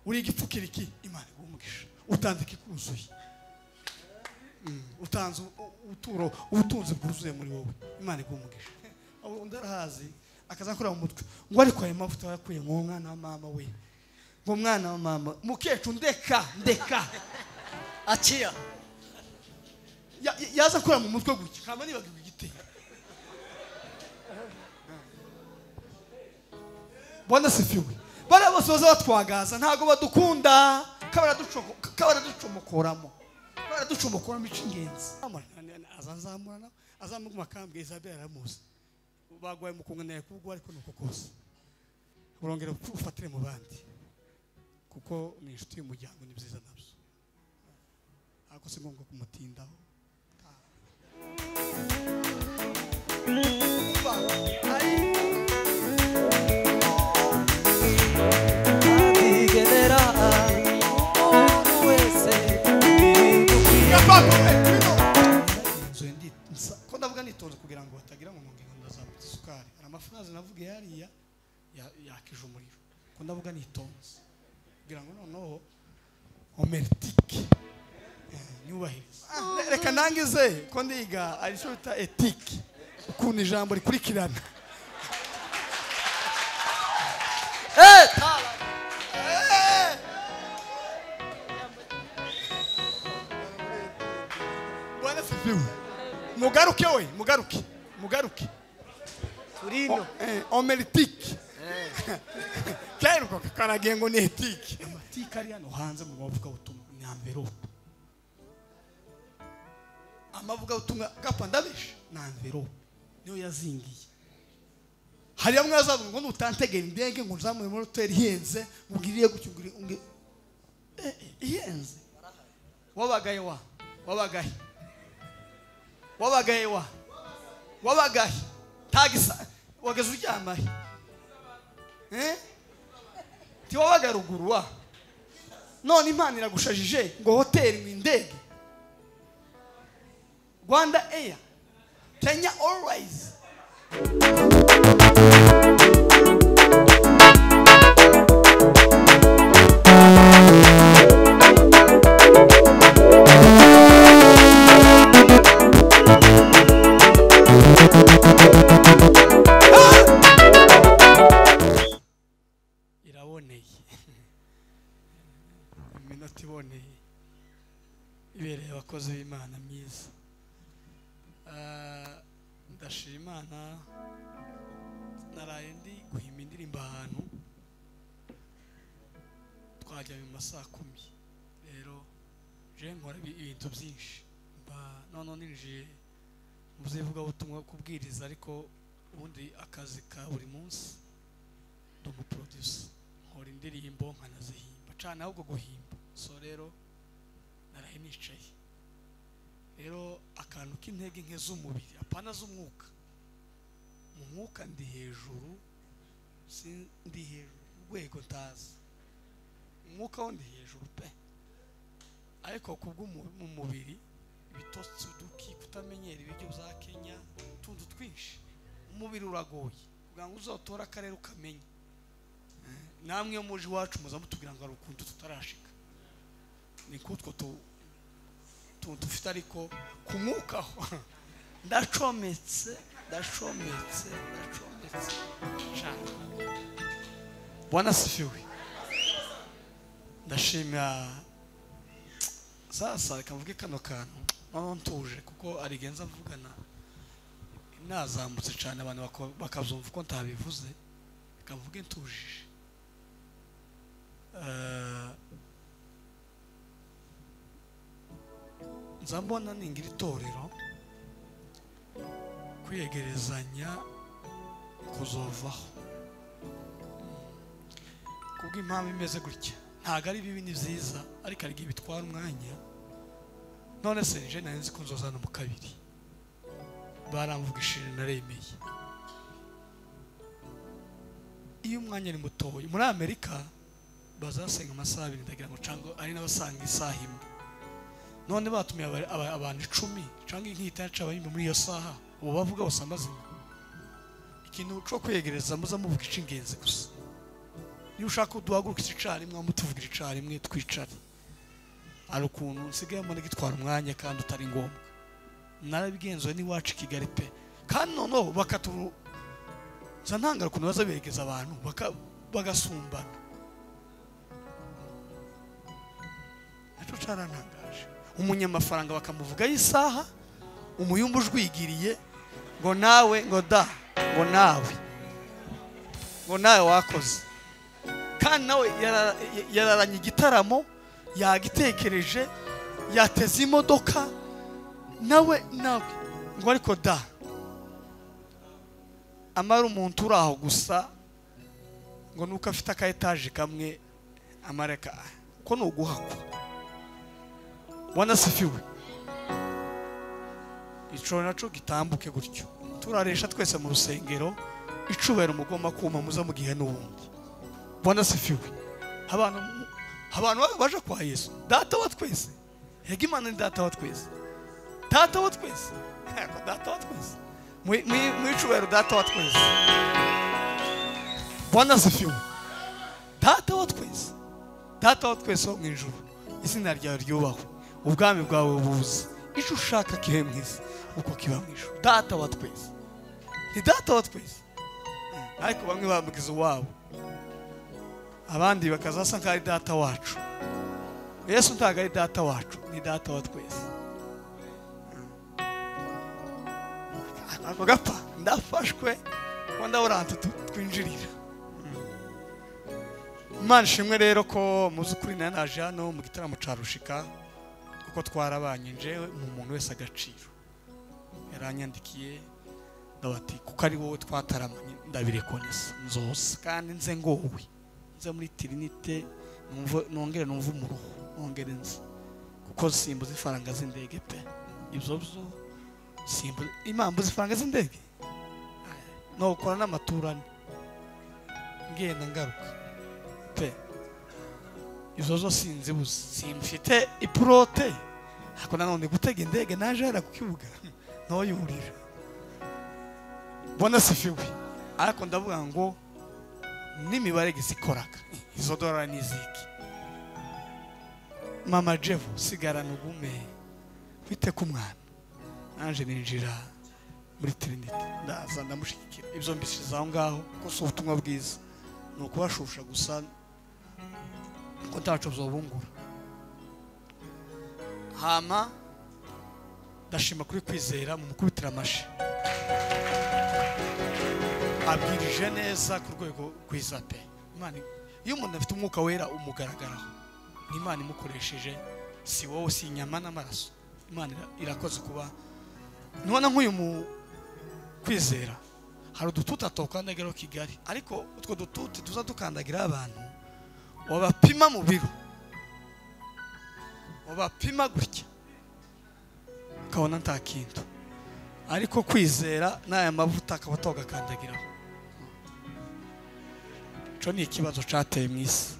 Uri igipfukiriki Imana iguhe. Utanze ikikuzuye. Utanze uturo ubutunzi bwuzuye muri wowe. Imana iguhe umugisha. Undi arahazi akazakora mu mutwe ngo ariko ayo mavuta yakuye mu mwana wa mama we. Ngo mwana wa mama mukecuru ndeka ndeka. Achia. Yaza kura mu mutwe gutya kama nibagiwe igiteye. Bwana sifiwe. Bari bose baza batwagaza ntago badukunda kabaraducomokoramo. Baraducomokoramo icingenzi. Azanzamura na azamuguma kambwe Isabel aramuzi. Bagwaye mukunganira kubwo ariko nuko kose. Urongera ufatire mu bandi. Kuko ni inshuti y'umuryango ni byiza nabyo. Ariko si ngombwa kumutindaho. Ko ndavuga nitonze kugira ngo batagira ngo ngingo ndazamutse isukari. Hari amafaranga navuga yariya yakije umuriro. Ko ndavuga nitonze kugira ngo noneho homertike nyubahiriza. Reka nangize ko ndiga ari cyo bita ethique ukuntu ijambo rikurikirana. Bwana sifiwe. Mugaruke we, mugaruke. Mugaruke. Turino. Homertike. Cyane ko karagengo ni ethique. Amatike ari hano hanze mu bavuga ubutumwa ni envelope. Amavuga ubutumwa gapfa ndabisha na envelope niyo yazingiye. Hari amwe azavuga ngo nutantegera indege ngo nzamure muri hotel ihenze mugiriye gucyungura ihenze. Wabagaye wa wabagaye wabagaye wa wabagaye tagisa wageze uryamaye ti wabaga ruguru wa none Imana iragushajije ngo hotel mu indege Rwanda Air Kenya Airways. Iraboneye iminota iboneye ibereye abakozi b'Imana myiza. Ndashima Imana naraye ndi guhimba indirimbo ahantu twajya mu masaha 10. Rero je nkora ibintu byinshi none ninjiye mu bivuga ubutumwa kubwiriza ariko ubundi akazi ka buri munsi ndi umuproducer nkora indirimbo nkanazihimba cyane ahubwo guhimba. So rero naraye nicaye rero akantu k'intege nke z'umubiri apana z'umwuka. Mu mwuka ndi hejuru ndi hejuru rwego ntazi umwuka wo ndi hejuru pe ariko kubwo mu mubiri ibitotsi uduki kutamenyera ibiryo bya Kenya utuntu twinshi umubiri uragoye kugira ngo uzotora akarere ukamenye. Namwe yo muje iwacu muza mutubwira ngo ari ukuntu tutarashika ni kutwo tufite ariko kumwukaho ndacometse ndacometse ndacometse cyane. Bwana sifiwe. Ndashimira sasa reka mvuge kano kantu noneho ntuje kuko arigenza mvugana nazamutse cyane abantu bakazumva ko ntabivuze. Reka mvuge ntujije. Nzambona ningira itorero kwiyegerezanya kuzovaho kubw'impamvu imeze gutya. Ntago ari bibi ni byiza ariko ari bitwara umwanya. None se nje nari nzi ko nzozana mu kabiri baramvugishije naremeye. Iyo umwanya ari mutoya muri Amerika bazasenga amasaha 2 ndagira ngo cango ari n'abasanga isaha imwe. None batumiye abantu 10 canke inkita yaca abayimba muri iyo saha ubu bavuga bose amazina. Ikintu cyo kwegereza muza muvuga icingenzi gusa. Niba ushaka uduhaguruka icarimwe mutuvugira icarimwe twicare. Ari ukuntu nsigaye mbona gitwara umwanya kandi utari ngombwa. Narabigenzuye n'iwacu Kigali pe. Kandi noneho bakaturu ntangara ukuntu baza berekeza abantu bagasumbana. Naco carantangaje. Umunyamafaranga bakamuvuga isaha, umuyumbu ujwigiriye ngo nawe ngo da ngo nawe ngo nawe wakoze. Kandi nawe yararanye igitaramo, yagitekereje, yateze imodoka, nawe nawe ngo ariko da amara umuntu uraho gusa ngo nuko afite aka etaje kamwe amareka ko nuguhakwa. Bwana sifiwe. Ico naco gitambuke gutyo. Turaresha twese mu rusengero, icubero mugomba kuma muza mu gihe n'ubundi. Bwana sifiwe. Abantu baje kwa Yesu. Data wa twese. Hega Imana ni data wa twese. Data wa twese. Data wa twese. Mwicubero data wa twese. Bwana sifiwe. Data wa twese. Data wa twese wo mu ijuru. Izina ryawe ryubahwe. Ubwami bwawe buze. Icyo ushaka kibe mu isi uko kiba mu ijuru. Data wa twese. Ni data wa twese. Ariko bamwe bamugize uwabo. Abandi bakazasa nka ari data wacu. Yesu ntago ari data wacu, ni data wa twese. Ako gapfa ndafashwe ko ndabura twinjirira. Imana ishimwe rero ko muzukuri nari naje hano mu gitaramo ca Rushika kuko twarabanye njewe mu muntu wese agaciro. Yaranyandikiye ndabati kuko ari wowe twataramanye ndabirekonesa nzose kandi nze ngowe nze muri Trinite nongere numva umuruho nongere nze kuko simbuza ifaranga z'indege pe. Ibyo byo simbuza impamvu z'ifaranga z'indege no ukora n'amaturane ngenda ngaruka pe. Izo zo sinzibuze simfite iprote ariko nanone gutega indege naje hara ku kibuga ntoyurira. Bwana sifiwe. Ariko ndavuga ngo n'imibare gizikoraga izo dolari niziki. Mama Jevu sigarana ugume wite ku mwana. Nanje ninjira muri Trinity ndaza ndamushikira. Ibyo mbishiza aho ngaho ko si ubutumwa bwiza ni ukubashusha gusa ko ntaco byobungura. Hama ndashima kuri kwizera mu mukubitira amashi. Abwirije neza ku rwego rwiza pe. Imana iyo umuntu afite umwuka wera umugaragaraho. Ni Imana imukoresheje, si wowe si inyama n'amaraso. Imana irakoze kuba nubona nk'uyu mu kwizera hari udututa tokandagira Kigali, ariko utwo dututi tuza dukandagira abantu wabapima mu biro wabapima gutya ukabona nta kintu, ariko kwizera n'aya mavuta akaba togakandagiraho. Ico ni ikibazo cateye mu isi.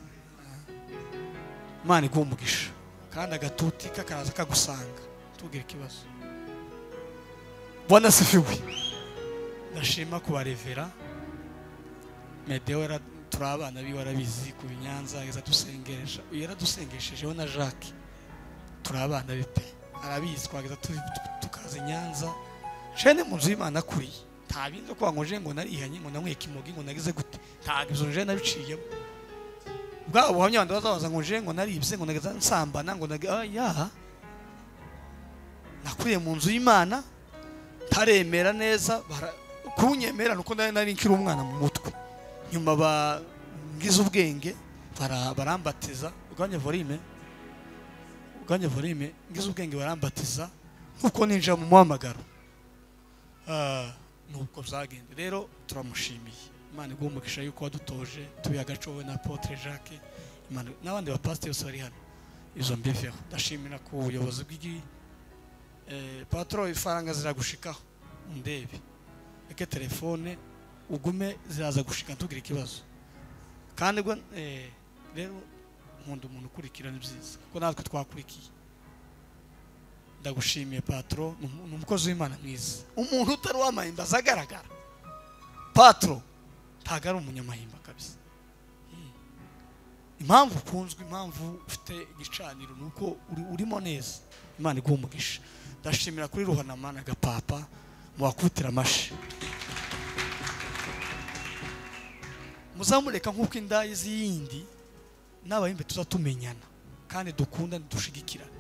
Imana iguhe umugisha kandi agatuti kakaraza kagusanga tubwire ikibazo. Bwana sifiwe. Ndashima kubarevera Medeo turabana biwe arabizi ku Binyanza yazadusengesha yaradusengeshejeho na Jacques turabana bipe arabizi twageza tukaza Nyanza shene mu nzu y'Imana kuri nta bindi kwa ngo nje ngo narihanye ngo namwe kimogi ngo nagize gute nta ibyo nje nabiciyemo bwa buhamya abantu bazabaza ngo nje ngo naribye ngo nageza nsambana ngo ya nakuriye mu nzu y'Imana taremera neza kunyemera nuko nari nkiri umwana mu mutwe nyuma ba ngize ubwenge barambatiza uganye volume ngize ubwenge barambatiza nuko ninja mu muhamagaro nuko byagende. Rero turamushimiye Imana iguhe umugisha yuko wadutoje tubiye agaco na Apotre Jacques Imana n'abandi ba pasiteri bose bari hano izo mbiveho. Ndashimira ku buyobozi bw'igi patro ifaranga ziragushikaho ndebe eke telefone ugume ziraza gushika tugira ikibazo kandi rero nkunda umuntu ukurikirana ibyiza kuko natwe twakurikiye. Ndagushimiye patro, ni umukozi w'Imana mwiza, umuntu utari wamahimba azagaragara. Patro ntago ari umunyamahimba kabisa. Impamvu ukunzwe, impamvu ufite igicaniro nuko urimo neza. Imana iguhe umugisha. Ndashimira kuri Ruhanama na Gapapa muwakutira amashi. Muzamureka nkuko indayi ziyindi n'abayimbe tuzatumenyana kandi dukunda dushigikirana.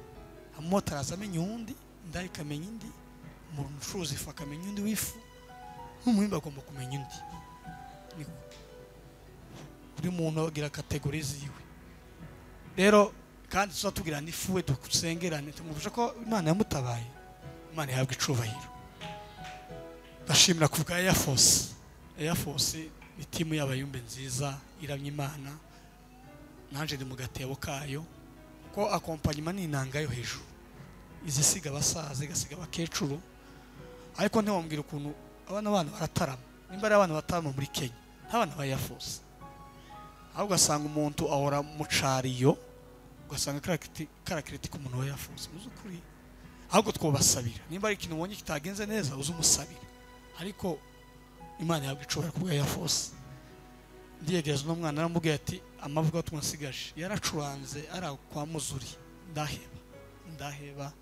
Amotara azamenya undi, indayi ikamenya indi, umucuruzi ifu akamenya undi w'ifu, n'umuhimba agomba kumenya undi. Buri muntu agira kategori ziwe. Rero kandi tuzatugira n'ifuwe dusengerane tumufasha ko Imana yamutabaye. Imana ihabwa icubahiro. Ndashimira ku bwa Air Force. Air Force ni timu y'abayumbe nziza iramye Imana. Nanje ndi mu gatebo kayo kuko akompanyuma ni inanga yo hejuru. Izisiga abasaza igasiga abakecuru. Ariko ntiwambwira ukuntu abana bana baratarama. Nimba ari abana batarama muri Kenya, abana ba Air Force. Aho ugasanga umuntu ahora mu cariyo, ugasanga karakritika umuntu wa Air Force. Muzukuri ahubwo twobasabira. Nimba ari ikintu ubonye kitagenze neza uzumusabira. Ariko Imana yabwo icobora ku bwa Air Force. Ndiyegereza no mwana aramubwiye ati amavuga twasigaje yaracuranze ara kwa Muzuri. Ndaheba ndaheba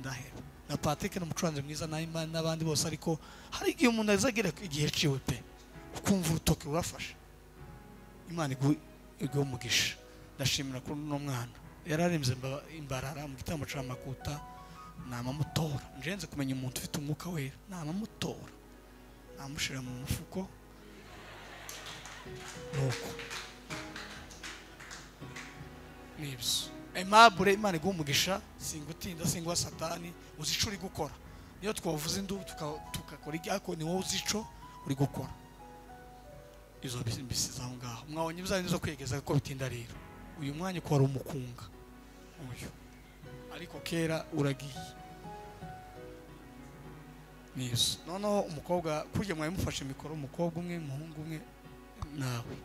ndaheba. Na Patrick ni umucuranzi mwiza na Imana n'abandi bose, ariko hari igihe umuntu azagira igihe ciwe pe ukumva urutoki rurafasha. Imana iguhe umugisha. Ndashimira kuri uno mwana yararembye imbarara mu gitambo ca makuta namamutora. Njenze kumenya umuntu ufite umwuka wera namamutora, namushira mu mufuko nuko nibyo. Aimable, Imana iguhe umugisha. Singutinda singwa satani uzico uri gukora. Niyo twavuze indu tukakora ibyako ni wowe uzico uri gukora. Izo mbisi zaho ngaho mwabonye ibizanye zo kwegeza ko bitinda. Rero uyu mwanya ko wari umukunga uyu, ariko kera uragiye nizo. Noneho umukobwa kurya mwaye mufashe mikoro, umukobwa umwe umuhungu umwe nawe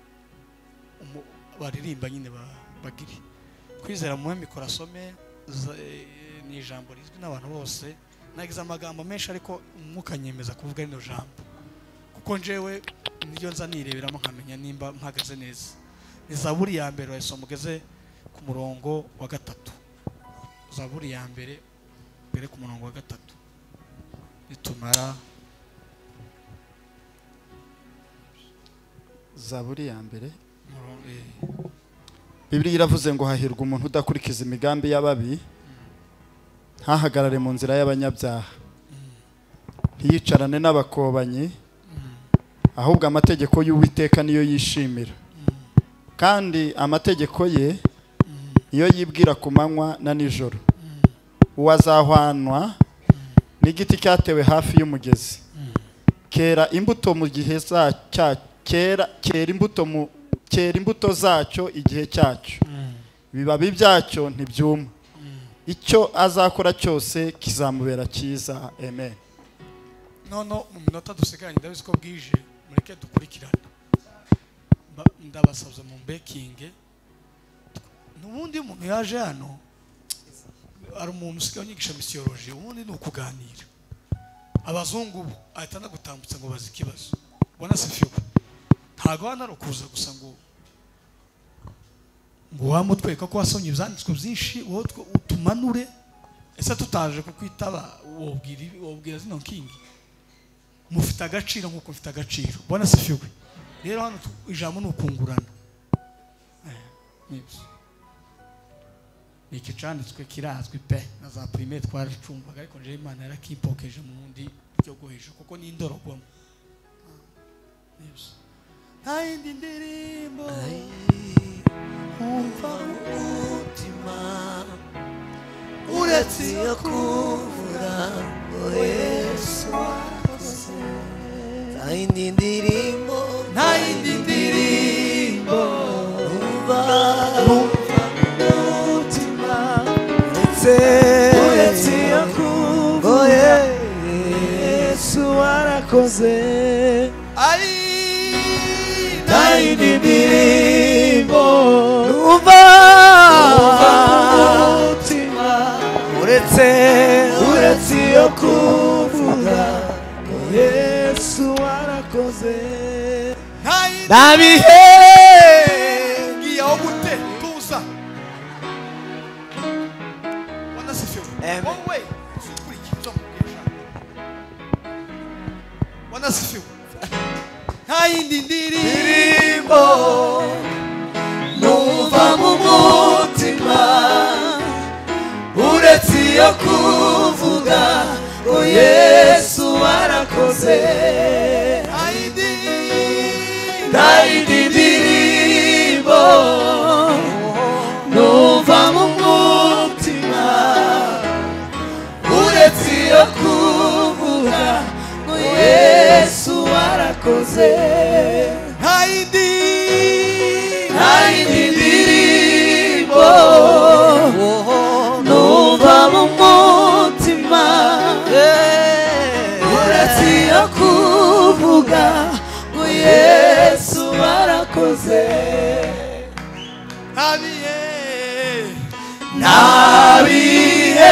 baririmba nyine bagiri kwizera muhe mikoro asome. Ni ijambo rizwi n'abantu bose. Nagize amagambo menshi ariko umwuka nyemeza kuvuga rino jambo kuko njewe niryo nza nireberamo nkamenya nimba mpagaze neza. Ni Zaburi ya mbere wayisoma ugeze ku murongo wa 3. Zaburi ya mbere mbere ku murongo wa 3. Nitumara Zaburi ya mbere, Bibiliya iravuze ngo hahirwa umuntu udakurikiza imigambi y'ababi, ntahagarare mu nzira y'abanyabyaha, ntiyicarane n'abakobanyi, ahubwo amategeko y'Uwiteka niyo yishimira, kandi amategeko ye niyo yibwira ku manywa na nijoro. Uwazahwanwa n'igiti cyatewe hafi y'umugezi, kera imbuto mu gihe kera imbuto zacyo igihe cyacyo, ibibabi byacyo ntibyuma, icyo azakora cyose kizamubera cyiza. Amen. Nono mu minota dusigaranye ndabizi ko bwije, mureke dukurikirane. Ndabasabye mu bekinge. N'ubundi umuntu yaje hano ari umuntu usigaye unyigisha missiology, ubundi ni ukuganira. Abazungu bo ahita nagutambutsa ngo bazi ikibazo. Bona sifiwe. Ntago hano ari ukuza gusa ngo wamutweka ko wasomye ibyanditswe byinshi wowe utumanure. Ese tutaje kukwitaba wobwira zino nkingi mufite agaciro nkuko mufite agaciro. Bona sifiwe. Rero hano ijambo ni ukungurana. Nibyo. Iki cyanditswe kirazwi pe na za primaire twaracumvaga, ariko nje Imana yarakimpokeje mu bundi byo guhesha kuko ni indorogwamo. Nibyo. Nta yindi ndirimbo umva umutima uretse iyo kuvuga ngo Yesu wakoze. Nta yindi ndirimbo, nta yindi ndirimbo umva umutima uretse iyo kuvuga Yesu warakoze. Nta yindi ndirimbo numva umutima uretse iyo kuvuga ngo Yesu warakoze. Nta bihe ngiye aho gute Wowe ukurikira ibyo nkubwira. Wanasifiwe. Nta yindi ndirimbo numva mu mutima uretse iyo kuvuga ngo Yesu warakoze. Nta yindi ndirimbo numva mu mutima uretse iyo kuvuga ngo Yesu warakoze. Nta yindi ndirimbo numva mu mutima uretse iyo kuvuga ngo Yesu warakoze. Nta bihe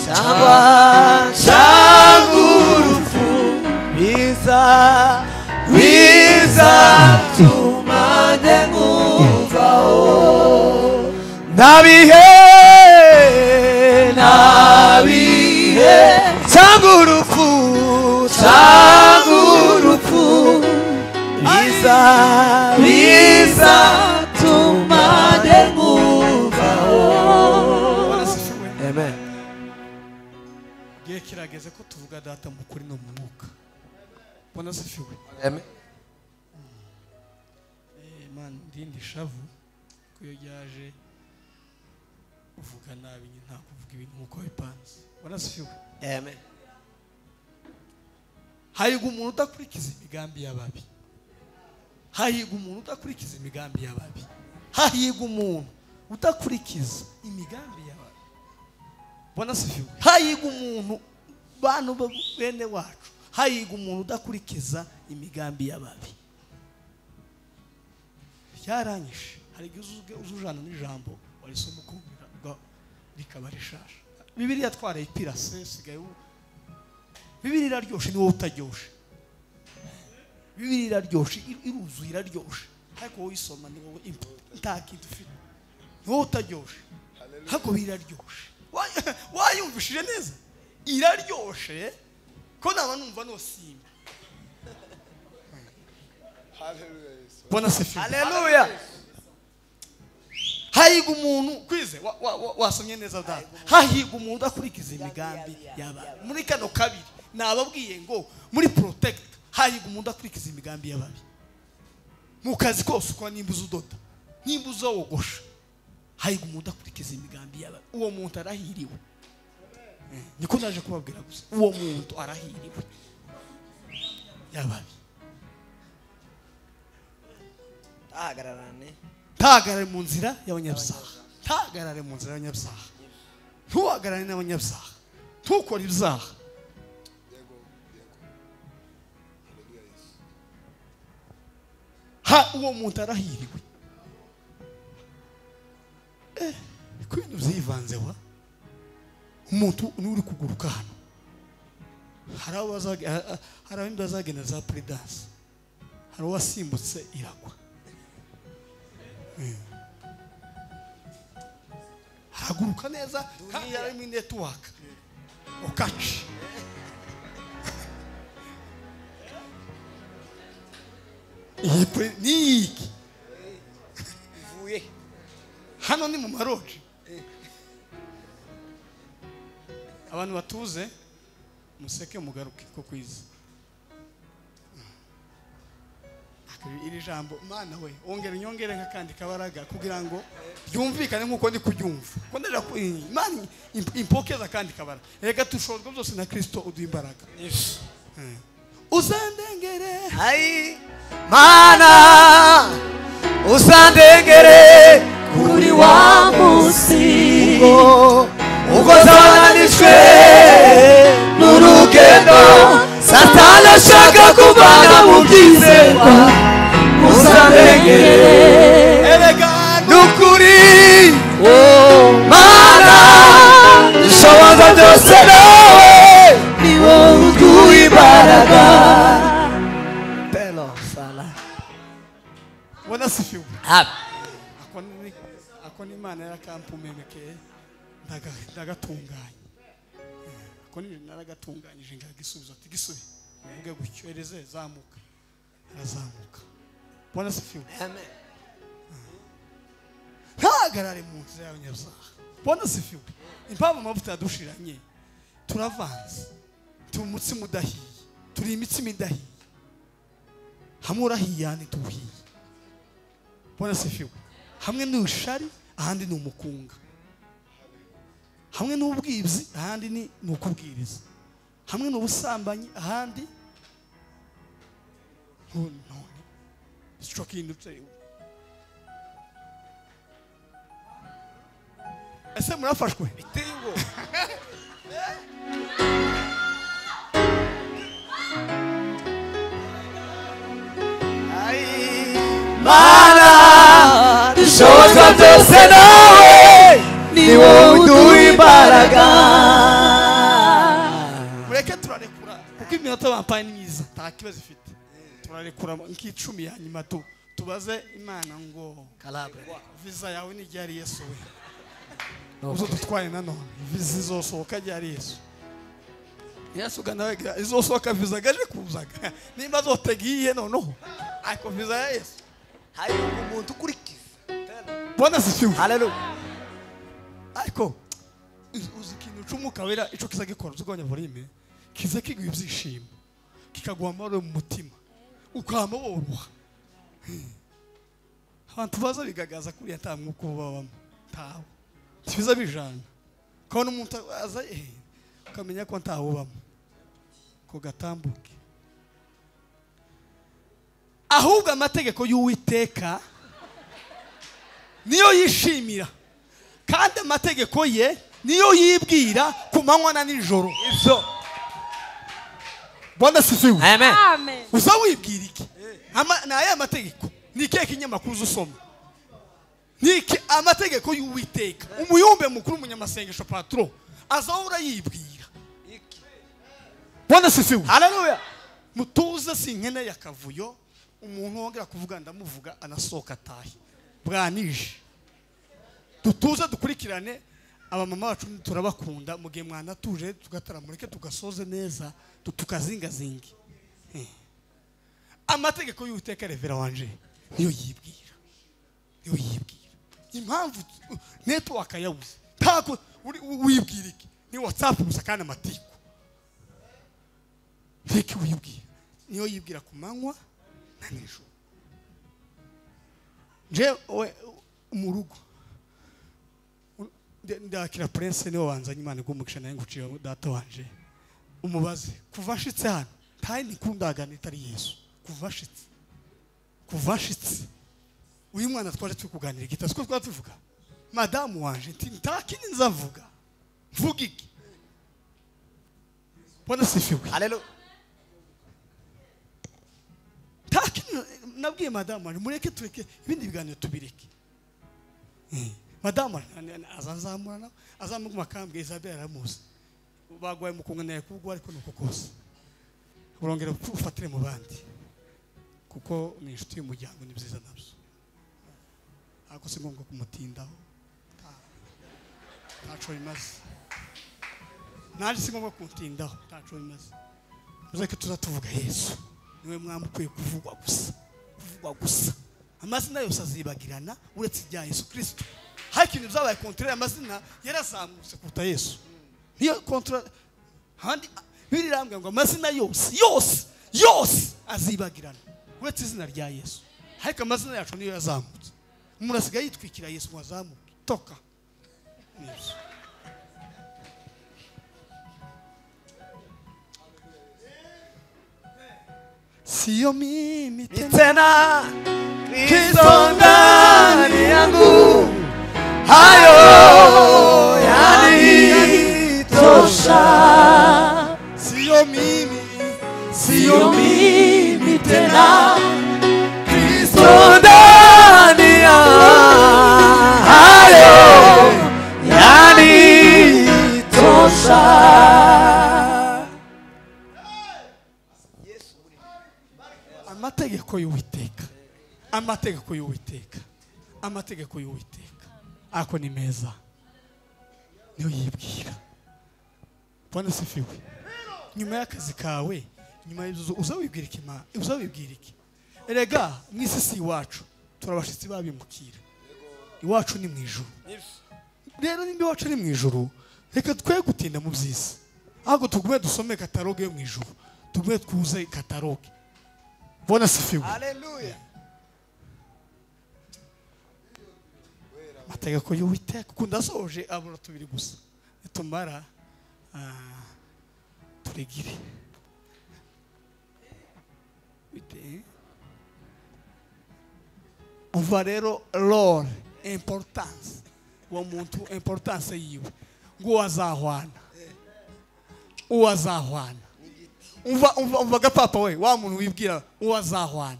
cyangwa urupfu bizatuma njye nkumvaho. Nta bihe cyangwa urupfu bizatuma njye nkumvaho. Amen. Igihe kirageze ko tuvuga data mu kuri no mu mwuka. Wanasifiwe. Amen. Imana ndindi shavu ko iyo ryaje uvuga nabi nta kuvuga ibintu nkuko bipanze. Wanasifiwe. Amen. Hahirwa umuntu udakurikiza imigambi y'ababi. Hahirwa umuntu udakurikiza imigambi y'ababi. Hahirwa umuntu udakurikiza imigambi y'ababi. Wanasifiwe. Hahirwa umuntu bantu bene wacu. Hahirwa umuntu udakurikiza imigambi y'ababi. Yaranyishe. Hari igihe uzujana n'ijambo warisoma ukumva rikaba rishasha. Bibiliya twaraye ipirase sigaye. Bibiliya iraryoshe ni wowe utaryoshe. Bibiliya iraryoshe, iruzuye iraryoshe. Ariko wowe uyisoma ni wowe nta kintu ufite. Ni wowe utaryoshe. Ariko Bibiliya iraryoshe. Wayumvishije neza? Iraryoshe ko naba numva no simba. Haleluya. Hahirwa umuntu kwize wasomye neza data. Hahirwa umuntu udakurikiza imigambi y'ababi. Muri kano kabiri nababwiye ngo muri protect hahirwa umuntu udakurikiza imigambi y'ababi. Mu kazi kose ukora, nimba udoda, nimba uzogosha, hahirwa umuntu udakurikiza imigambi y'ababi. Uwo muntu arahiriwe. Niko naje kubabwira gusa. Uwo muntu arahiriwe. Y'ababi. Tahagararane. Tahagarare mu nzira y'abanyabyaha. Tahagarare mu nzira y'abanyabyaha. Ntuhagarare n'abanyabyaha. Ntukore ibyaha. Ha uwo muntu arahiriwe. Ko ibintu byivanze wa umuntu n'uri kuguruka hano. Hari abandi bazagenda za prudence. Hari uwasimbutse iragwa. Haguruka neza kandi yari muri network. Okachi. Niki. Ivuye. Hano ni mu maroje. Abantu batuze museke mugaruke ko kwiza. Iri jambo mana we ongera inyongere nk'akandi kabaraga kugira ngo byumvikane nkuko ndi kubyumva. Ko ndaje Imana impokeza kandi kabara. Rega tushozwa byose na Kristo uduha imbaraga. Yes. Uzandengere. Ai mana uzandengere kuri wa munsi ubwo zananijwe n'urugendo Satani ashaka kuvana mu byizerwa. Uzandengere erega nukuri mana ishoboza byose nawe ni wowe uduha imbaraga. Pelo sala. Wanasifiwe. Ako ni Imana yarakampumemekeye Ndagatunganya ko ni naragatunganyije ngagisubizo ati gisubi uvuge gutyo ereze zamuka arazamuka. Bwana sifiwe. Amen. Ntahagarare mu nzira y'abanyabyaha. Bwana sifiwe. Impamvu amavuta yadushiranye turavanze, turi umutsima udahiye, turi imitsima idahiye, hamwe urahiye ahandi tuhiye. Bwana sifiwe. Hamwe ni ushari ahandi ni umukunga, hamwe n'ubwibzi ahandi ni ukubwiriza, hamwe n'ubusambanyi ahandi none stroke. Ese murafashwe bitingo. Mana dushoboza byose nawe ni wowe uduha imbaraga. Mureke turarekura kuko iminota bampaye ni myiza nta kibazo ifite. Turarekura nk'icumi ya nyuma tubaze Imana ngo visa yawe ni ryari Yesu we uzodutwaye nanone visa izosohoka ryari Yesu. Yesu ganawe izosohoka visa gaje kuzaga nimba zotegiye noneho ariko visa ya Yesu hari umuntu ukurikiza. Bwana sifiwe. Haleluya. Ariko uzi ikintu c'umwuka wera ico kiza gikora uzugabanya volume kiza kiguha ibyishimo kikaguha amahoro mu mutima ukama woroha. Abantu baza bigagaza kuriya nta mwuka babamo ntawo kibiza bijana kabona umuntu aza ukamenya ko ntawo ubamo ko gatambuke. Ahubwo amategeko y'Uwiteka niyo yishimira kandi amategeko ye niyo yibwira ku manywa na nijoro. Ibyo. Bwana sifiwe. Amen. Amen. Uza wibwira iki? Na aya mategeko ni ikihe kinyamakuru uzusoma? Ni iki amategeko y'Uwiteka? Umuyumbe mukuru umunyamasengesho patro azahora yibwira. Iki. Bwana sifiwe. Haleluya. Mutuze sinkene yakavuyo umuntu wongera kuvuga ndamuvuga anasohoka atahe bwanije. Tutuze dukurikirane abamama bacu turabakunda mugihe mwana tuje tugataramureke tugasoze neza tukazingazingi. Amategeko y'Uwiteka revera wanje niyo yibwira, niyo yibwira. Impamvu network yabuze tako wibwira iki ni WhatsApp gusa kandi amatiku ntiki wibwira niyo yibwira ku manywa na nijoro. Je mu rugo ndakira prince niwe wanzanye Imana igumugisha naye nguciye data wanje umubaze kuva ashitse hano ntaye nikundagana itari Yesu kuva ashitse uyu mwana twaje turi kuganira igita siko twatuvuga madamu wanje nti ntakindi nzavuga mvuga iki. Bwana sifiwe. Haleluya. Ntakindi nabwiye madamu wanje mureke tureke ibindi biganiro tubireke. Madamu azanzamura nawe azamuguma akambwe Isabel aramuzi bagwaye mukunganira kubwo ariko nuko kose urongera ufatire mu bandi kuko ni inshuti y'umuryango ni byiza nabyo ariko si ngombwa kumutindaho ntaco bimaze naje si ngombwa kumutindaho ntaco bimaze muzeke tuzatuvuga Yesu niwe mwami ukwiye kuvugwa gusa kuvugwa gusa amazina yose azibagirana uretse irya Yesu Kristo. Hari ikintu byabaye kontra amazina yarazamutse kuruta Yesu niyo kontra handi birirambwa ngo amazina yose yose yose azibagirana uretse izina rya Yesu. Ariko amazina yacu niyo yazamutse umuntu asigaye yitwikira Yesu ngo azamuke toka nibyo. Sio mimi tena Kristo ndani yangu hayo yanitosha. Sio mimi, sio mimi tena Kristo ndani yangu hayo yanitosha. Amategeko y'Uwiteka, amategeko y'Uwiteka, amategeko y'Uwiteka ako ni meza Niyo yibwira. Bwana sifiwe. Nyuma y'akazi kawe, nyuma y'ibyo uzawibwira iki ma? Uzawibwira iki? Erega mwisi si iwacu, turabashitsi babimukira. Iwacu ni mu ijuru. Rero nimba iwacu ni mu ijuru, reka twe gutinda mu byisi. Ahubwo tugume dusome kataloge yo mu ijuru. Tugume twuze kataloge. Bwana sifiwe. Haleluya. Amategeko y'Uwiteka kuko ndasoje abura tubiri gusa. Nitumara turegire. Bite. Umva rero role importance. Uwo muntu importance yiwe. Ngo azahwana. Uwo azahwana. Umva gapapa we wa muntu wibwira uwo azahwana.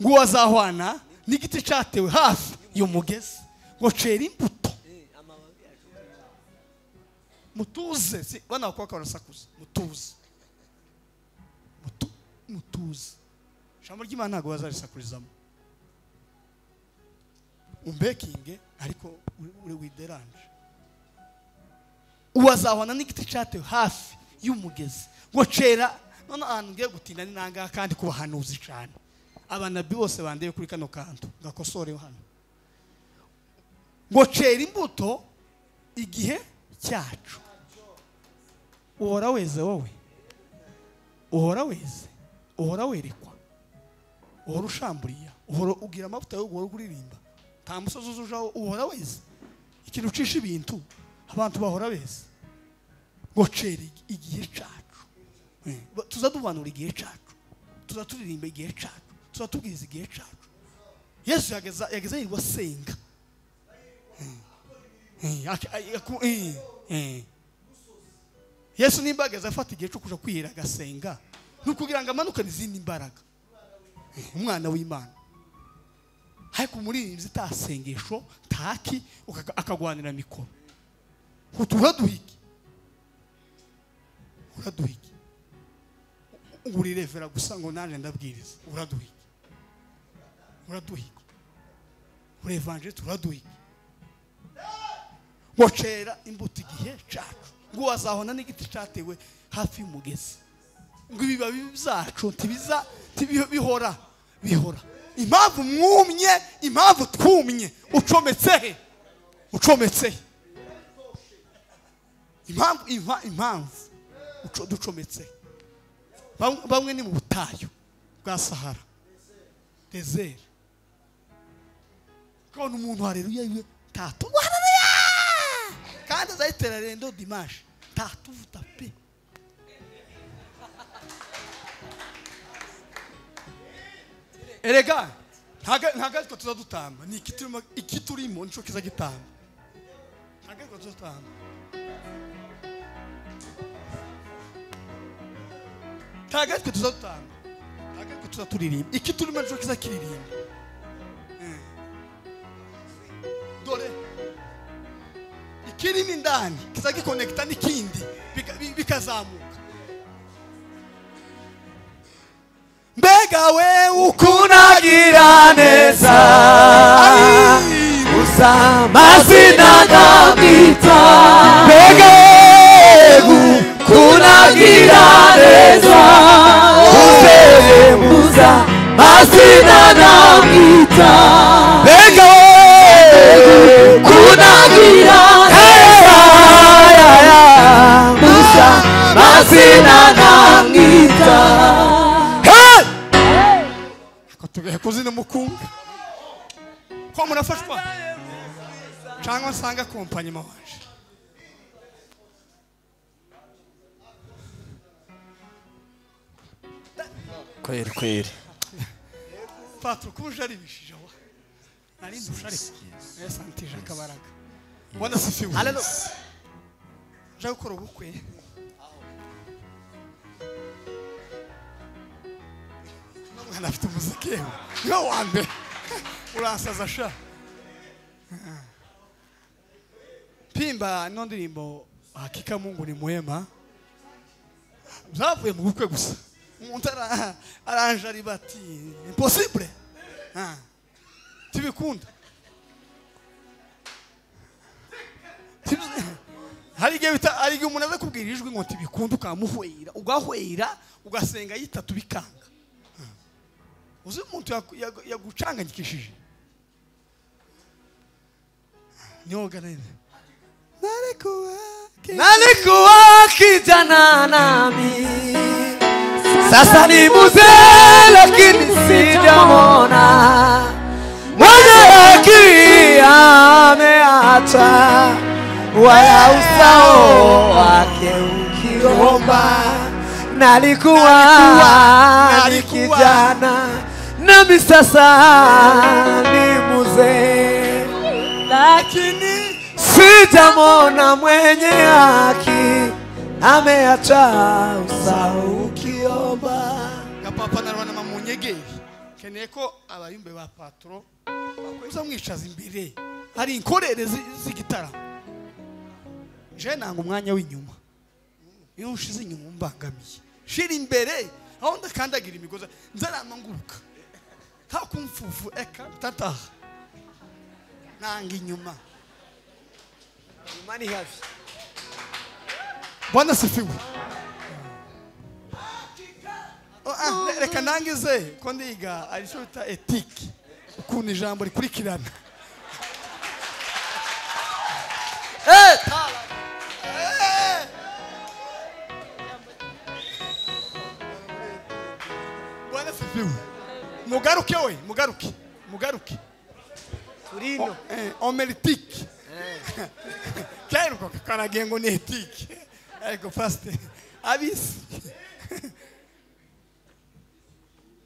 Ngo azahwana n'igiti cyatewe hafi y'umugezi ngo cera imbuto. Mutuze si bana bakobwa barasakuza mutuze. Mutuze. Ijambo ry'Imana ntabwo bazarisakurizamo. Umbekinge ariko uri wideranje. Uwazahwana n'igiti cyatewe hafi y'umugezi ngo cera. None ahantu ngiye gutinda ni nanga kandi kubahanuzi cyane. Abanabi bose bandeye kuri kano kantu gakosore hano. Ngo cera imbuto igihe cyacu. Uhora weze wowe. Uhora weze. Uhora werekwa. Uhora ushamburiya. Uhora ugira amavuta yo guhora kuririmba. Nta musozi uzujaho uhora weze. Ikintu ucisha ibintu abantu bahora beze. Ngo cera igihe cyacu. Tuzadubanura igihe cyacu. Tuzaturirimba igihe cyacu. Tuzatubwiriza igihe cyacu. Yesu yageza yirwa senga. Yesu nimba ageza afata igihe cyo kuja kwihera agasenga nukugira ngo amanukane izindi mbaraga. Umwana w'Imana. Ariko umuririmbyi tasengesho taki akagwanira mikoro. Uraduhiki. Uraduhiki. Urirevera gusa ngo nanje ndabwiriza. Uraduhiki. Uraduhiki. Uri evangelist uraduhiki. Ngo cera imbuto igihe cyacu. Ngo wazahona n'igiti cyatewe hafi y'umugezi. Ngo ibibabi byacu tibiza bihora bihora. Impamvu mwumye, impamvu twumye, ucometse he? Ucometse he? Impamvu ducometse. Bamwe ni mu butayu bwa Sahara. Desert. Kona umuntu haleluya iwe tatu. Haleluya! Kandi azayitera rendo dimanche. Tatu vuta pe. Erega ntaga twe tuzadutamba ni ikiturimo nico kiza gitamba. Ntaga twe tuzadutamba. Ntaga twe tuzadutamba. Ntaga twe tuzaturirimba. Ikiturimo nico kiza kiririmba. Dore ikirimo indani kiza gikonekta n'ikindi bikazamuka. Mbega we ukunagira neza usa mazina ndamwita. Mbega ukunagira neza usa mazina ndamwita. Mbega ukunagira neza usa mazina ndamwita. Tugehe kuzina mukunga ko murafashwa cyangwa nsanga kompanyuma wanje. Kweri kweri Patro kuje aribishije wa nari ndusha ariko yasantije akabaraga. Bwana sifiwe. Haleluya. Je gukora ubukwe mwana afite umuziki niwe wa mbere urasaza sha. Pimba ino ndirimbo hakika Mungu ni mwema. Byavuye mu bukwe gusa. Umuntu aranje ari bati impossible. Tibikunda. Hari igihe hari igihe umuntu aza kubwira ijwi ngo ntibikunda ukamuhwera, ugahwera ugasenga yitatu bikanga. Uzi umuntu yagucanganyikishije. Nyoga nene. Nalikuwa kijana nami, sasa ni mzee lakini sijamona. Mwenye haki ameacha, wala usao wake ukiomba. Nalikuwa ni kijana nami sasa ni mzee, lakini sijamona mwenye haki ameacha usao ukiomba. Papa narwana mamunyegeri keneye ko abayumbe ba patro bakuza mwicaza imbere hari inkorere z'igitaramo. Je nanga umwanya w'inyuma, iyo ushize inyuma umbangamiye, shira imbere aho ndakandagira imigozi nzarama nguruka nta kumfufu eka tataha. Nanga inyuma, inyuma ni hafi. Bwana sifiwe. Reka nangize ko ndiga ari cyo bita ethique, ukuntu ijambo rikurikirana. Bwana sifiwe. Mugaruke we, mugaruke, mugaruke. Turino. Homélitique. Quero ko karagengo ni ethique. Ego faste. Abisi.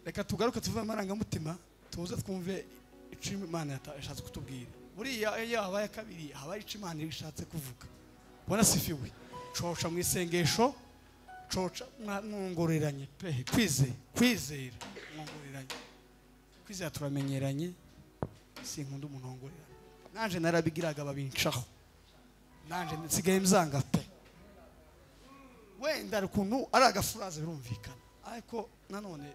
Reka tugaruke tuve amarangamutima tuze twumve icyo Imana yashatse kutubwira. Buriya iyo habaye kabiri habaye icyo Imana ishatse kuvuga. Bwana sifiwe. Coca mu isengesho, coca mwongoreranye pe, kwizera mwongoreranye. Kwizera turamenyeranye, sinkunda umuntu wongoreranye. Nanje narabigiraga babincaho. Nanje nsigaye mzanga pe. Wenda ukuntu ari agafuraze birumvikana, ariko nanone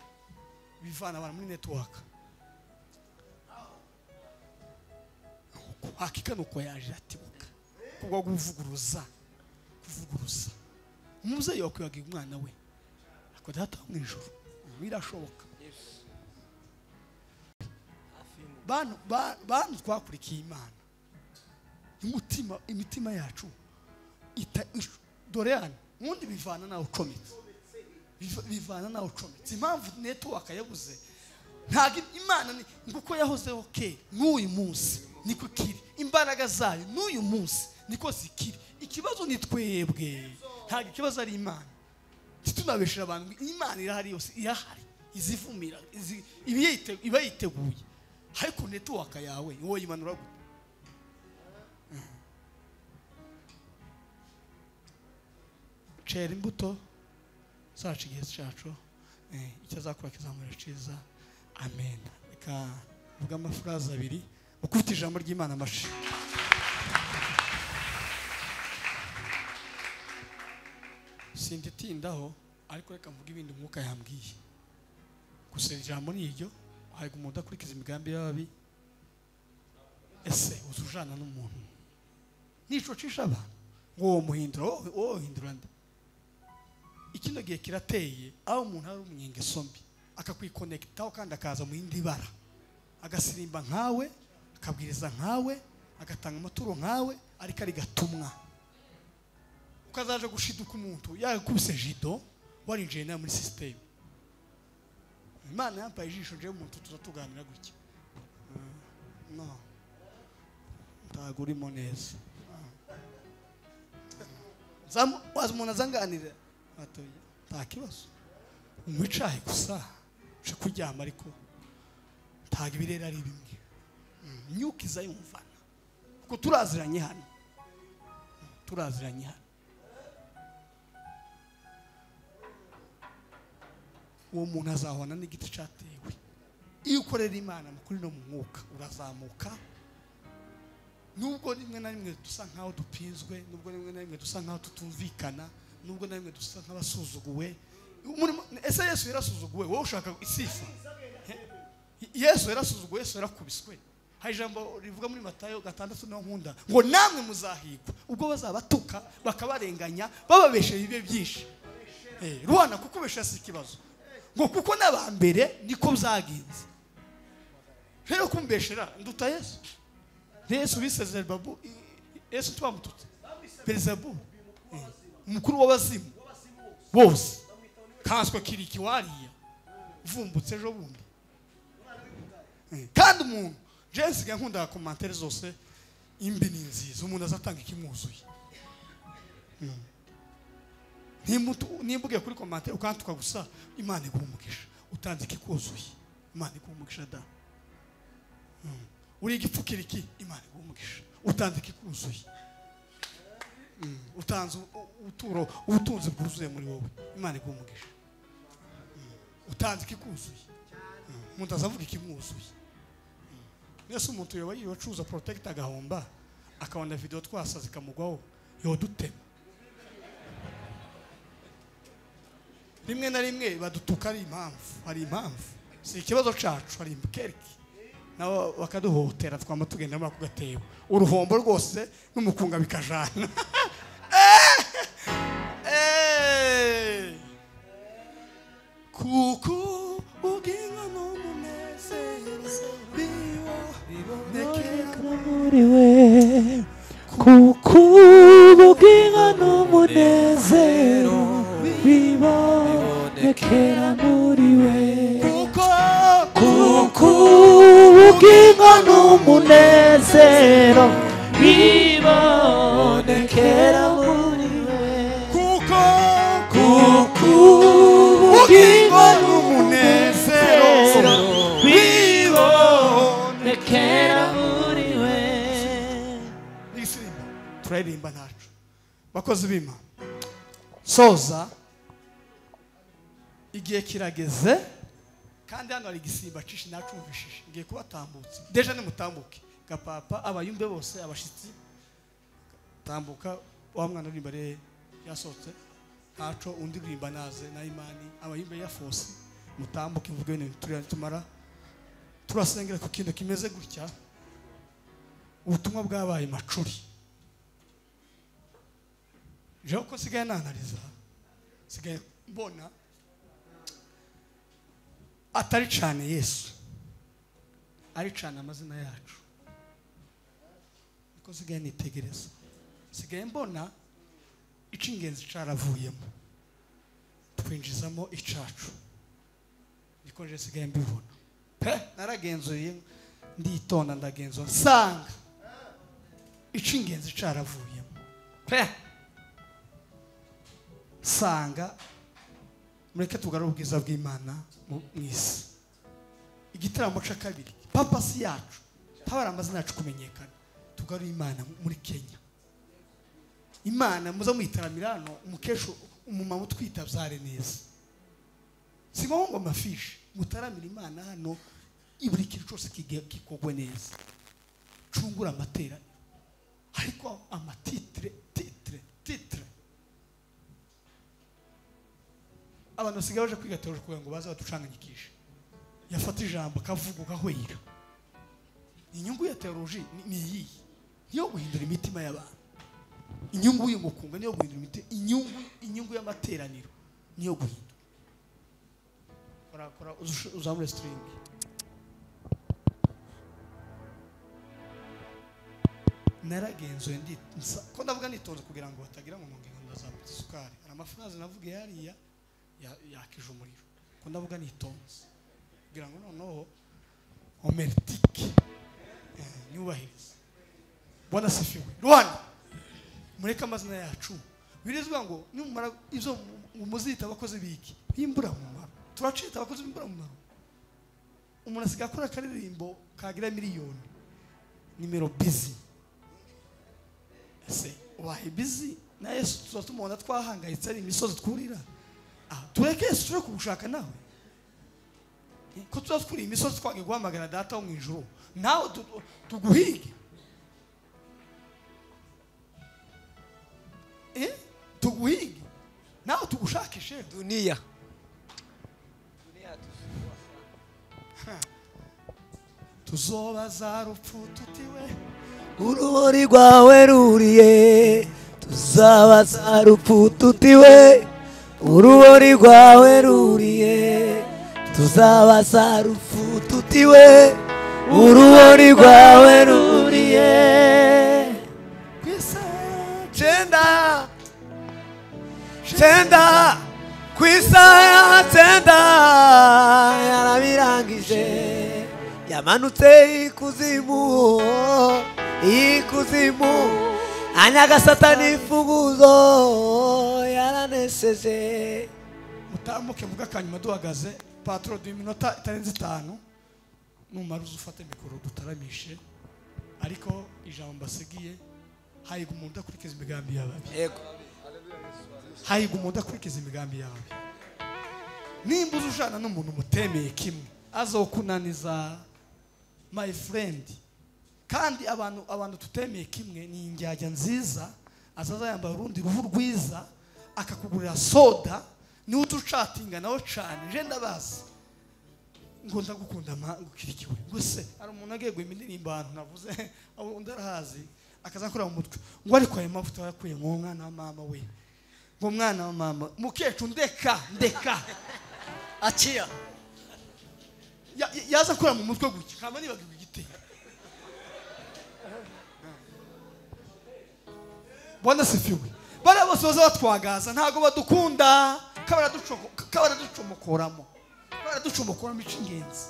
bivana abantu muri network. Hakika nuko yaje atibuka kubwo kuvuguruza. Umubyeyi wakwibagiye umwana we ako data mu ijuru birashoboka. Bantu twakurikiye Imana, imitima yacu dore hano ubundi bivana nawe ucometse, bivana nawe ucometse. Impamvu network yabuze ntabwo Imana nguko yahozeho kera n'uyu munsi niko kiri, imbaraga zayo n'uyu munsi niko zikiri. Ikibazo ni twebwe, ntabwo ikibazo ari Imana. Titunabeshera abantu, Imana irahari yose, irahari, izivumira, iba yiteguye. Ariko network yawe wowe imanura gute? Cera imbuto zacu igihe cyacu, icyo azakora kizamura cyiza. Amen. Reka mvuge amafuraze abiri ukufite ijambo ry'Imana amashi. Sinditindaho ariko reka mvuge ibindi umwuka yambwiye. Gusa ijambo ni iryo, hari umuntu udakurikiza imigambi y'ababi. Ese uzujana n'umuntu nico cisha abantu ngo uwo muhindura, wowe uhindura nde? Ikino gihe kirateye aho umuntu ari umunyengeso mbi akakwikonekitaho kandi akaza mu yindi bara, agasirimba nkawe, akabwiriza nkawe, agatanga amaturo nkawe, ariko ari gatumwa. Ukazaje gushiduka umuntu yakubise jido warinjiye nawe muri system. Imana yampaye ijisho je umuntu tuzatuganira gutya. No, ntago urimo neza. Waza umuntu azanganira atoye nta kibazo, umwicaye gusa uje kuryama, ariko ntago ibirera ari bimwe. Imyuka izayumvana kuko turaziranye hano, turaziranye hano. Uwo muntu azahwana n'igiti cyatewe. Iyo ukorera Imana mu kuri no mu mwuka urazamuka. Nubwo rimwe na rimwe dusa nkaho dupinzwe, nubwo rimwe na rimwe dusa nkaho tutumvikana, nubwo na rimwe dusa nk'abasuzuguwe. Ese Yesu yarasuzuguwe, wowe ushaka isifa? Yesu yarasuzuguwe, Yesu yarakubiswe. Hari ijambo rivuga muri Matayo 6 no nkunda ngo namwe muzahigwa ubwo bazabatuka bakabarenganya bababeshe ibibe byinshi. Rwana kukubesha si ikibazo ngo kuko nabambere niko byagenze. Rero kumbeshera nduta Yesu. Yesu bisezera babu Yesu twamututse Beelzebub umukuru w'abazimu bose kanswe kiriki wariya vumbutse ejo bundi. Kandi umuntu Jessica nkunda commentaire zose imbi ni nziza umuntu azatanga ikimwuzuye. Nimbuge kuri commentaire ukantuka gusa Imana iguha umugisha utanze ikikuzuye Imana iguha umugisha da. Uri igipfukira iki Imana iguha umugisha utanze ikikuzuye. Utanze uturo ubutunzi bwuzuye muri wowe Imana iguha umugisha. Utanze ikikuzuye. Umuntu azavuga ikimwuzuye. Yesu umuntu yoba yibacuza protect agahomba akabona video twasaze kamugwaho yodutema. Rimwe na rimwe badutuka ari impamvu, hari impamvu. Si ikibazo cacu hari imkeriki. Nabo bakaduhotera twama tugenda muri ako gatebo. Uruhombo rwose n'umukunga bikajana. Kuko ugingo n'umunezero bibonekera muri we. Kuko ubugingo n'umunezero bibonekera muri we. Kuko ubugingo n'umunezero bibonekera muri we. Kuko ubugingo n'umunezero bibonekera muri we. Nisirimba turaririmba ntacu bakozi b'Imana. Soza igihe kirageze kandi hano hari igisimba cishi nacumvishije ngiye kubatambutsa deja nimutambuke gapapa abayumbe bose abashitsi tambuka wa mwana uri imbere yasohotse ntaco undi rimba naze na Imani abayumbe ya force mutambuke mvuge ibintu turi tumara turasengera ku kintu kimeze gutya. Ubutumwa bwabaye macuri. Je ko sigaye nanariza sigaye mbona atari cyane Yesu ari cyane amazina yacu. Niko sigaye nitegereza sigaye mbona icingenzi caravuyemo twinjizamo icacu. Niko je sigaye mbibona pe naragenzuye nditonda ndagenzura nsanga icingenzi caravuyemo pe sanga mureke tugarure ubwiza bw'Imana mu isi. Igitaramo ca kabiri papasi yacu tabara amazina yacu kumenyekana tugarure Imana muri Kenya. Imana muza mwitaramira hano umukesho umumama utwita byare neza. Si ngo amafishi mutaramira Imana hano iburi kintu cyose kikogwe neza. Cungura amatera ariko amatitre titre titre abantu basigaye baje kwiga teoloji kugira ngo baze baducanganyikishe. Yafata ijambo akavuga ugahwera. Inyungu ya teoloji ni iyi niyo guhindura imitima y'abantu. Inyungu y'umukunga niyo guhindura imitima. Inyungu y'amateraniro niyo guhindura. Kora uzamure string. Naragenzuye ndi ko ndavuga nitonze kugira ngo batagira ngo ngingo ndazamutse isukari. Hari amafaranga navuge hariya yakije umuriro. Ko ndavuga nitonze kugira ngo noneho homertike nyubahirize. Bwana sifiwe. Rwanda mureke amazina yacu. Birizwa ngo nimumara izo muzita abakozi biki bimbura mumaro. Turacita abakozi bimbura mumaro. Umuntu asiga akora akaririmbo kagira miliyoni nimero busy. Ese wahe busy na Yesu tuzatumubona twahangayitse ari imisozi twurira. Tureke Yesu turi kugushaka nawe. Ko tuzatwura imisozi twagiye guhamagara data wo mu ijuru nawe tuguhige. Tuguhige nawe tugushakishe. Dunia Tuzobaza rupfu tutiwe urubori rwawe ruriye, tuzabaza rupfu tutiwe urubori rwawe ruriye, tuzabaza rupfu tutiwe urubori rwawe ruriye. Kwisa 9 kwisa 9 yarabirangije, yamanutse ikuzimu, ikuzimu anyaga satani imfunguzo yaranesheje. Mutambuke mvuga kanyuma duhagaze patro du minota itarenze 5 numara uzufate mikoro dutaramishe, ariko ijambo mbasigiye hayiga umuntu udakurikiza imigambi y'ababi. Yego, hayiga umuntu udakurikiza imigambi y'ababi. Nimba ujana n'umuntu mutemeye kimwe azokunaniza my friend. Kandi abantu tutemeye kimwe ni injyajya nziza, azaza yambaye urundi ruhu rwiza akakugurira soda, ni utucatinga nawe cyane je ndabazi ngo ndagukunda ngukirikiwe ngo se ari umuntu agiye guhimba indirimbo ahantu navuze undi arahazi akazakora mu mutwe ngo ariko ayo mavuta yakuye ngo mwana wa mama we, ngo mwana wa mama mukecuru ndeka achia yaza kura mu mutwe gutya kama nibagirwa igitero. Bwana sifiwe. Bari bose baza batwagaza ntago badukunda, kabaraducomokoramo icingenzi,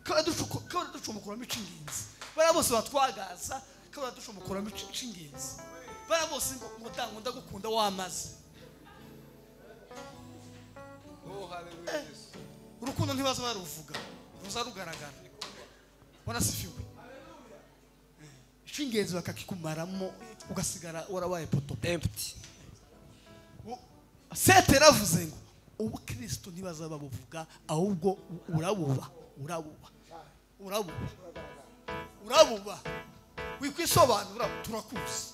kabaraducomokoramo icingenzi. Bari bose batwagaza kabaraducomokoramo icingenzi. Bari bose ngo ngo ndagukunda wamaze. Oh haleluya Yesu. Urukundo ntibaza baruvuga, ruza rugaragara. Bwana sifiwe. Ishingenzi bakakikumaramo ugasigara warabaye poto empty. Sete yaravuze ngo ubukristo ntibaza babuvuga ahubwo urabuba urabuba wikwisobanura turakuzi.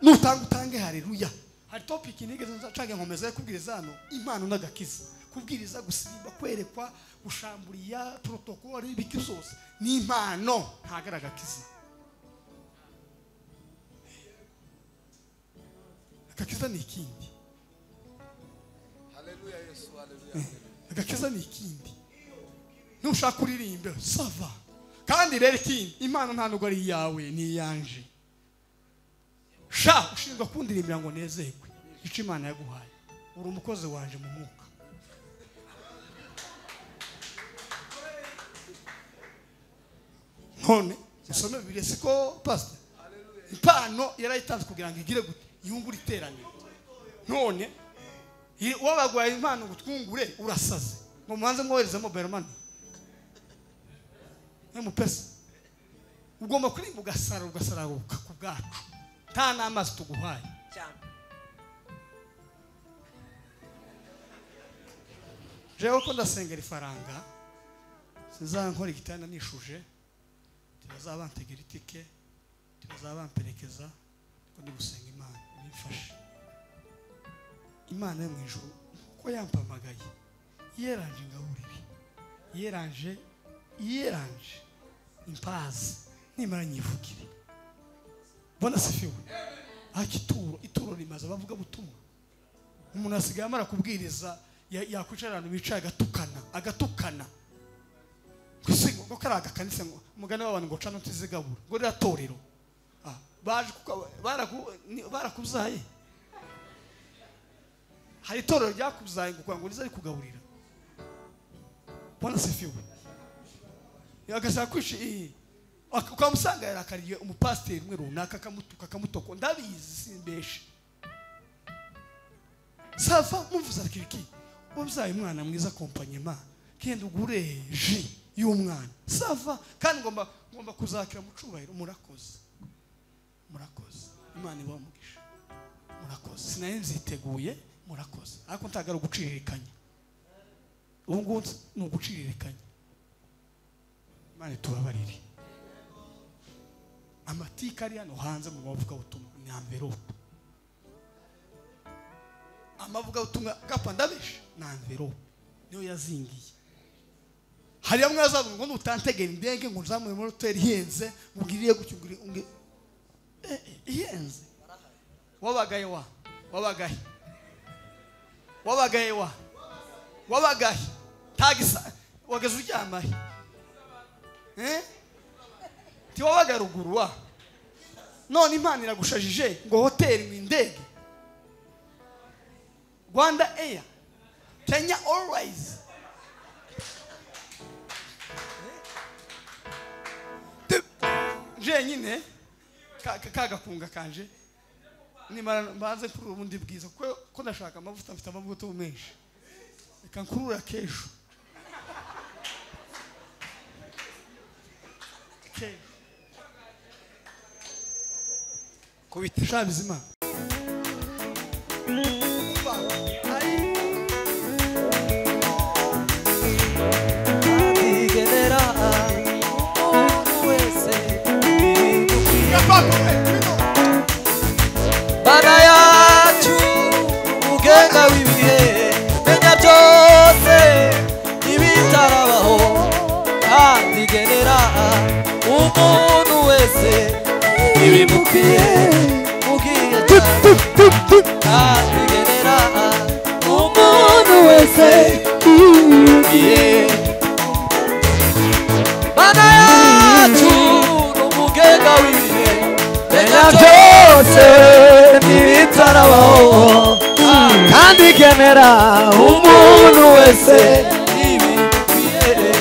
Nutanga utange haleluya. Hari topic nigeze ncange nkomeza kubwiriza hano impano n'agakiza, kubwiriza, gusimba, kwerekwa, gushamburiya protocole ibiki byose ni impano ntagaragakiza. Agakiza ni ikindi. Haleluya Yesu, haleluya. Agakiza ni ikindi. Nushaka kuririmba sava. Kandi rero ikindi impano nta nubwo ari iyawe ni iyanje. Sha ushinzwe kundirimbira ngo nezerwe ico Imana yaguhaye, uri umukozi wanje mu mwuka. None usome Bibiliya siko pastor, impano yarayitanze kugira ngo igire gute yungure iteraniro. None wabagwaye impano ngo twungure urasaze ngo mubanze mwohereze mobile money mupesa. Ugomba kurimba ugasara ugasararuka ku bwacu nta n'amazi tuguhaye. Jewe ko ndasengera ifaranga sinzankora igitanda nishuje, tibazabantegera itike, tibazabamperekeza, ko ndi gusenga Imana ibimfashe. Imana yo mu ijuru ko yampamagaye yeranje ngaburire, yeranje impazi nimara nyivugire. Bwana sifiwe. Akituro ituro rimaze abavuga butumwa. Umuntu asigaye amara kubwiriza yakwicara abantu bicaye agatukana kwisigo ngo karaga kanise ngo umugani w'abantu ngo cana ntizigabura ngo riratorero. Baje barakuzaye. Hari itorero ryakuzaye ngo ngo rize rikugaburira. Bwana sifiwe. Yagashaka kwishi ukamusanga yarakariye umupasiteri umwe runaka akamutuka akamutoko ndabizi simbeshe. Sava mumvuza kiriki wabyaye umwana mwiza kompanyema kenda ugure ji y'umwana sava kandi ngomba kuzakira mu cubahiro. Murakoze Imana ibahe umugisha. Murakoze sinari nziteguye, murakoze ariko ntagara guciririkanya. Ubu ngubu ni uguciririkanya. Imana itubabarire. Amatika ari hano hanze mu bavuga ubutumwa ni envelope. Amavuga utumwa gapfa ndabishe na envelope niyo yazingiye. Hari amwe azavuga ngo nutantegera indege ngo nzamure muri hotel ihenze ngugiriye gucyungiri unge ihenze. Wabagaye wa wabagaye wabagaye wa wabagaye tagisa wageze uryamaye ti wabaga ruguru wa none Imana iragushajije ngo hotel mu indege Rwanda Air Kenya Airways jenyine kagakunga kanje nimara mbanze kuri ubundi bwiza ko ndashaka amavuta mfite amavuta menshi reka nkurura kesho kubita shabizima Bana yacu ugenga w'ibihe menya byose ibitarabaho kandi genera umuntu wese ibimukwiye mugiye kandi genera umuntu wese ibimukwiye. Bana yacu ugenga w'ibihe menya byose ibitarabaho kandi genera umuntu wese ibikwiye.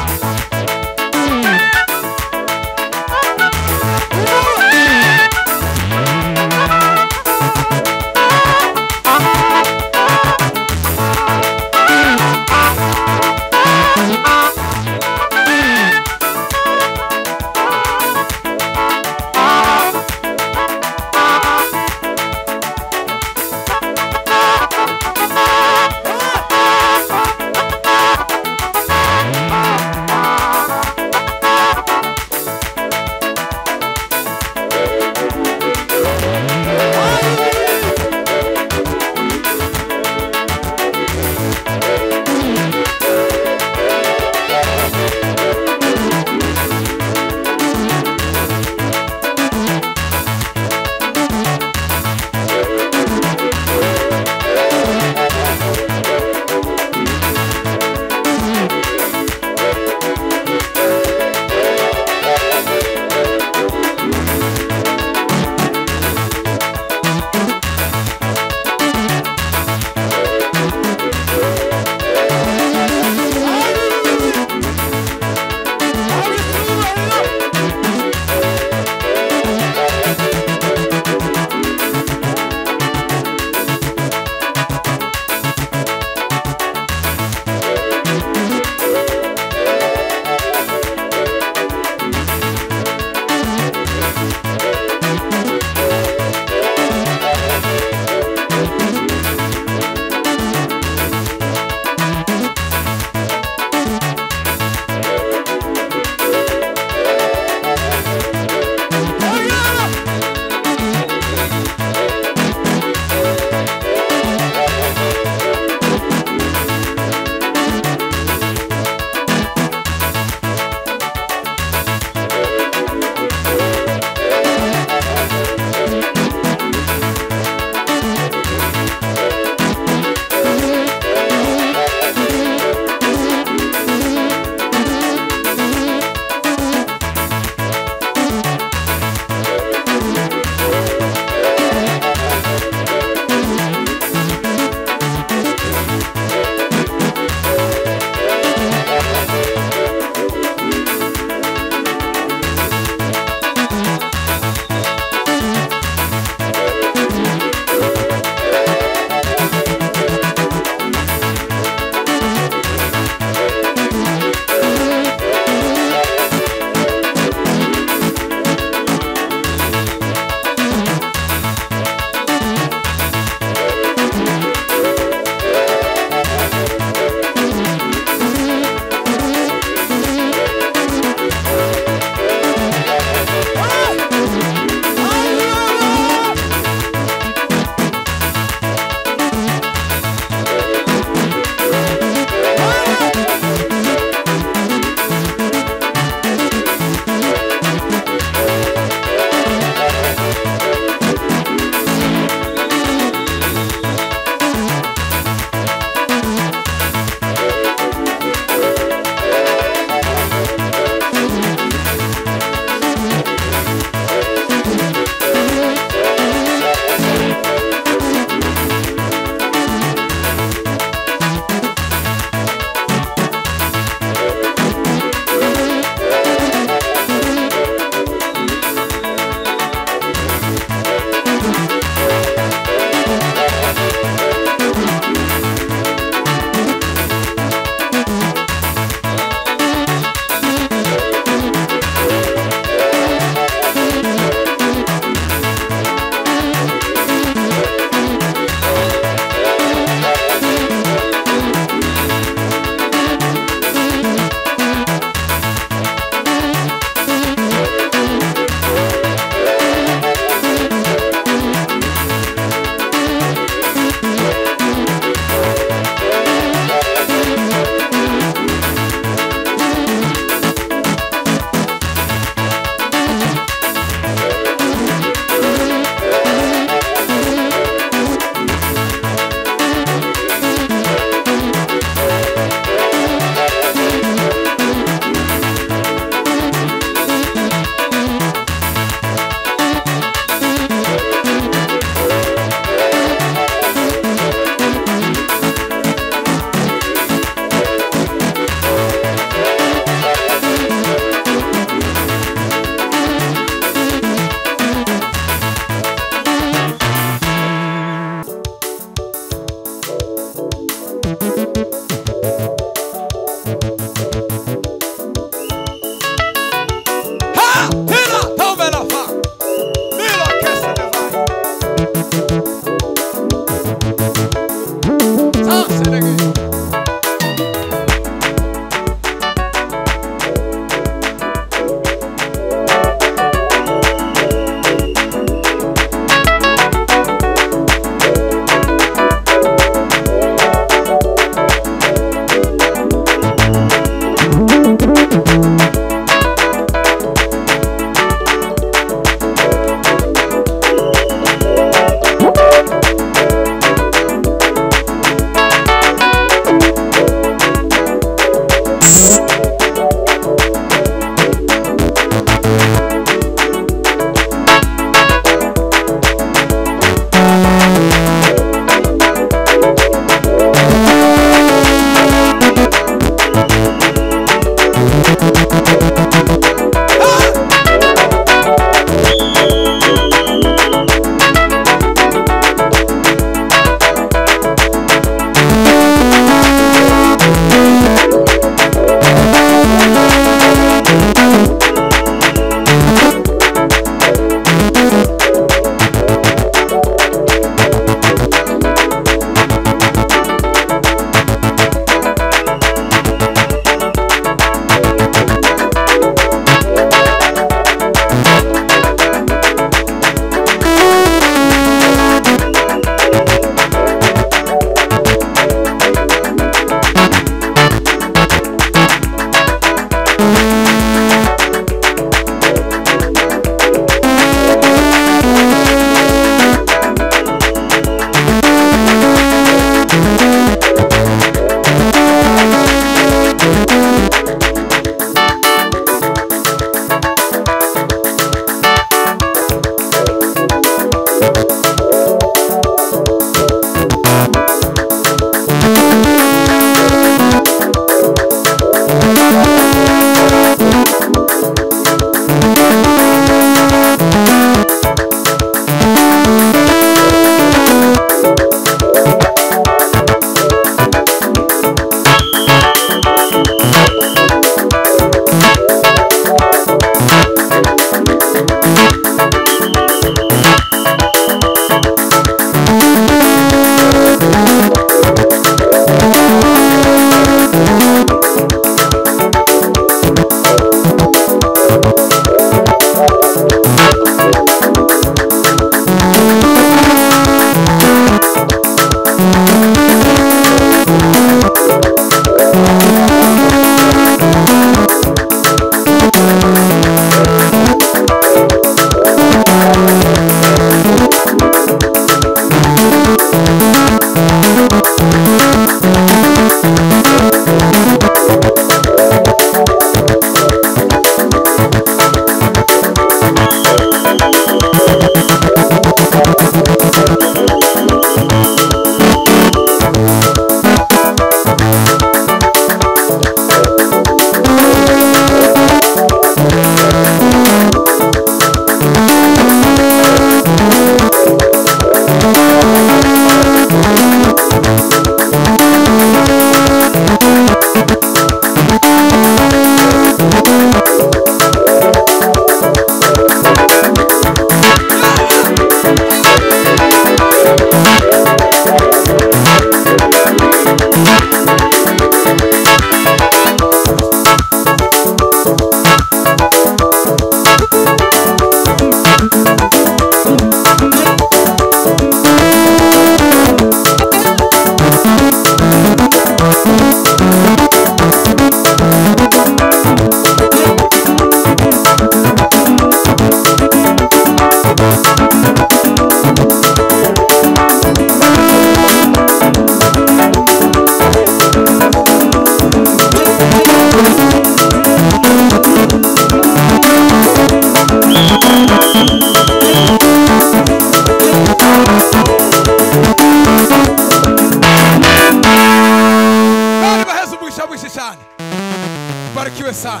Barikiwe sana.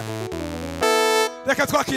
Reka twakire.